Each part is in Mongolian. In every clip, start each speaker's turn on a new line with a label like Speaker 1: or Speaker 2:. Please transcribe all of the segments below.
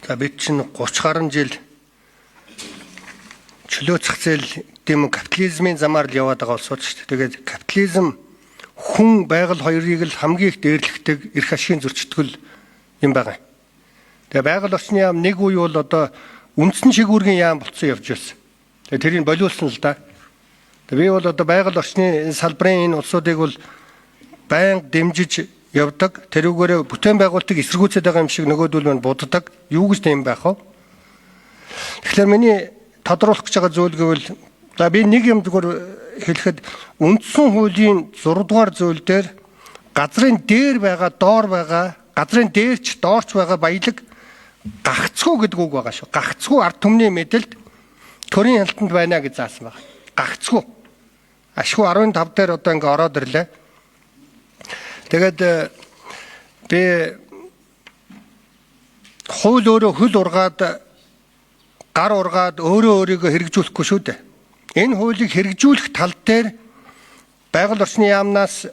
Speaker 1: За бид чинь 30 гаруй жил чөлөө зах зээл гэм капитализмын замаар л яваад байгаа улсууд шүү дээ. Тэгээд капитализм хүн байгаль хоёрыг л хамгийн их дээрлэхдэг эрх ашигын зөрчтгөл юм байгаа. Тэгээ байгаль орчны яам нэг үе бол одоо үндсэн шигүүргийн яам болцсон явж байсан. Тэгээ тэрийг болиулсан л да. Тэгээ би бол одоо байгаль орчны салбарын энэ улсуудыг бол байнга дэмжиж явдаг. Тэрүүгээрээ бүтээн байгуулалтыг эсэргүүцээд байгаа юм шиг нөгөөдөл мань буддаг. Юу гэж тийм байх вэ? Тэгэхээр миний тодруулах гэж байгаа зүйл гэвэл за би нэг юм зүгээр хэлэхэд үндсэн хуулийн 6 дугаар зүйл дээр газрын дээр байгаа, доор байгаа, газрын дээрч доорч байгаа баялаг гагцхүү гэдэг үг байгаа шүү. Гагцхүү ард түмний мэдэлд төрийн хяналтанд байна гэж заасан байна. Гагцхүү. Ашгүй 15 дээр одоо ингээ ороод ирлээ. Тэгээд би хууль өөрөө хөл ургаад гар ургаад өөрөө өөрийгөө хэрэгжүүлэхгүй шүү дээ. Энэ хуулийг хэрэгжүүлэх тал дээр байгаль орчны яамнаас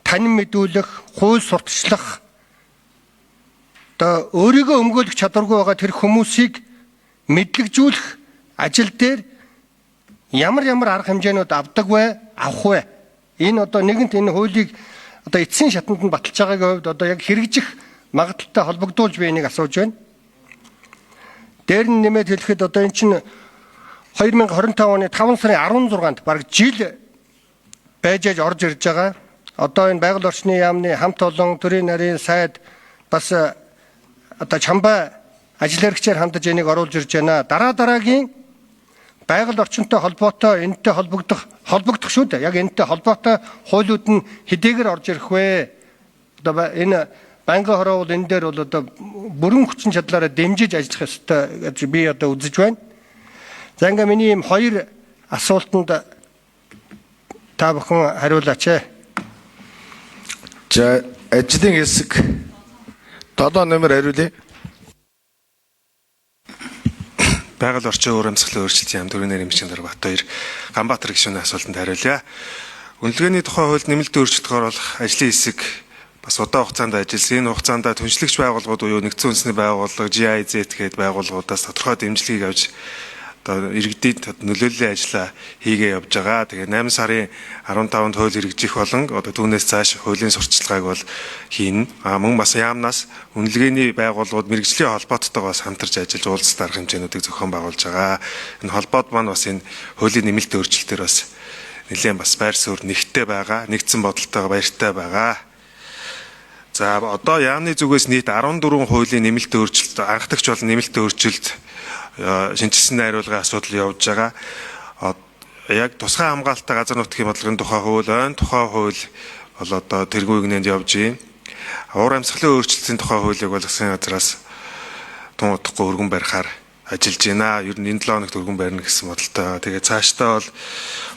Speaker 1: танин мэдүүлэх, хууль сурталчлах одоо өөрийгөө өмгөөлөх чадваргүй байгаа тэр хүмүүсийг мэдлэгжүүлэх ажил дээр ямар ямар арга хэмжээнүүд авдаг вэ, авах вэ? Энэ одоо нэгэнт энэ хуулийг одоо эцсийн шатанд нь баталж байгаагийн хувьд одоо яг хэрэгжих магадлалтай холбогдуулж би энийг асууж байна. Дээр нь нэмээд хэлэхэд одоо эн чинь 2025 оны 5 сарын 16-нд бараг жил байж аж орж ирж байгаа. Одоо энэ байгаль орчны яамны хамт олон төрийн нарийн сайд бас одоо Чамбай ажил хэрэгчээр хандаж энийг оруулж ирж байна. Дараа дараагийн байгаль орчинтой холбоотой энэтэй холбогдох шүү дээ. Яг энэтэй холбоотой хуулиуд нь хэдийгээр орж ирэх вэ? Одоо энэ байнгын хороо бол энэ дээр бол одоо бүрэн хүчин чадлаараа дэмжиж ажиллах ёстой гэж би одоо үзэж байна. За ингээ миний ийм хоёр асуултанд та бүхэн хариулаач.
Speaker 2: За ажлын хэсэг 7 номер хариулъя.
Speaker 3: Байгаль орчин уур амьсгалын өөрчлөлтийн яам төрийн нэрийн бичгийн дарга Батбаяр Ганбаатар гишүүний асуултанд хариулъя. Үнэлгээний тухай хуульд нэмэлт өөрчлөлт оруулах ажлын хэсэг бас удаан хугацаанд ажилласан. Энэ хугацаанд түншлэгч байгууллагууд буюу нэгдсэн үндэсний байгууллага, GIZ гээд байгууллагуудаас тодорхой дэмжлэгийг авч одоо иргэдийн нөлөөллийн ажлаа хийгээ явж байгаа. Тэгээ 8 сарын 15-нд хууль хэрэгжих болон одоо түүнээс цааш хуулийн сурталчилгааг бол хийнэ. А мөн бас яамнаас үнэлгээний байгууллагууд мэргэжлийн холбооттойгоо бас хамтарч ажиллаж уулзалт арга хэмжээнүүдийг зохион байгуулж байгаа. Энэ холбоот маань бас энэ хуулийн нэмэлт өөрчлөлтөөр бас нэлээд бас байр суурь нэгттэй байгаа. Нэгдсэн бодолтойгоо баяртай байгаа. За одоо яамны зүгээс нийт 14 хуулийн нэмэлт өөрчлөлт, анхдагч болон нэмэлт өөрчлөлт шинэчилсэн найруулгын асуудал явж байгаа. Яг тусгай хамгаалалттай газар нутгийн бодлогын тухай хууль, ойн тухай хууль бол одоо тэргүүн игнэнд явж байна. Уур амьсгалын өөрчлөлтийн тухай хуулийг бол засгийн газраас тун удахгүй өргөн барихаар ажиллаж байна. Ер нь энэ 7 хоногт өргөн барина гэсэн бодолтой. Тэгээ цаашдаа бол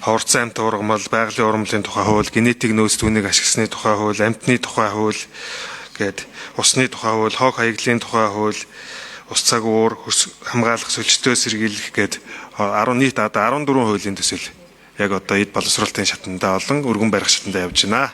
Speaker 3: ховорцсон амьт ургамал, байгалийн ургамлын тухай хууль, генетик нөөц түүнийг ашигласны тухай хууль, амьтны тухай хууль гээд усны тухай хууль, хог хаяглалын тухай хууль, ус цаг уур хөрс хамгаалах сөлжтөө сэргийлэх гээд 10 нийт одоо 14 хуулийн төсөл яг одоо эд боловсролтын шатандаа болон өргөн барих шатандаа явж байна.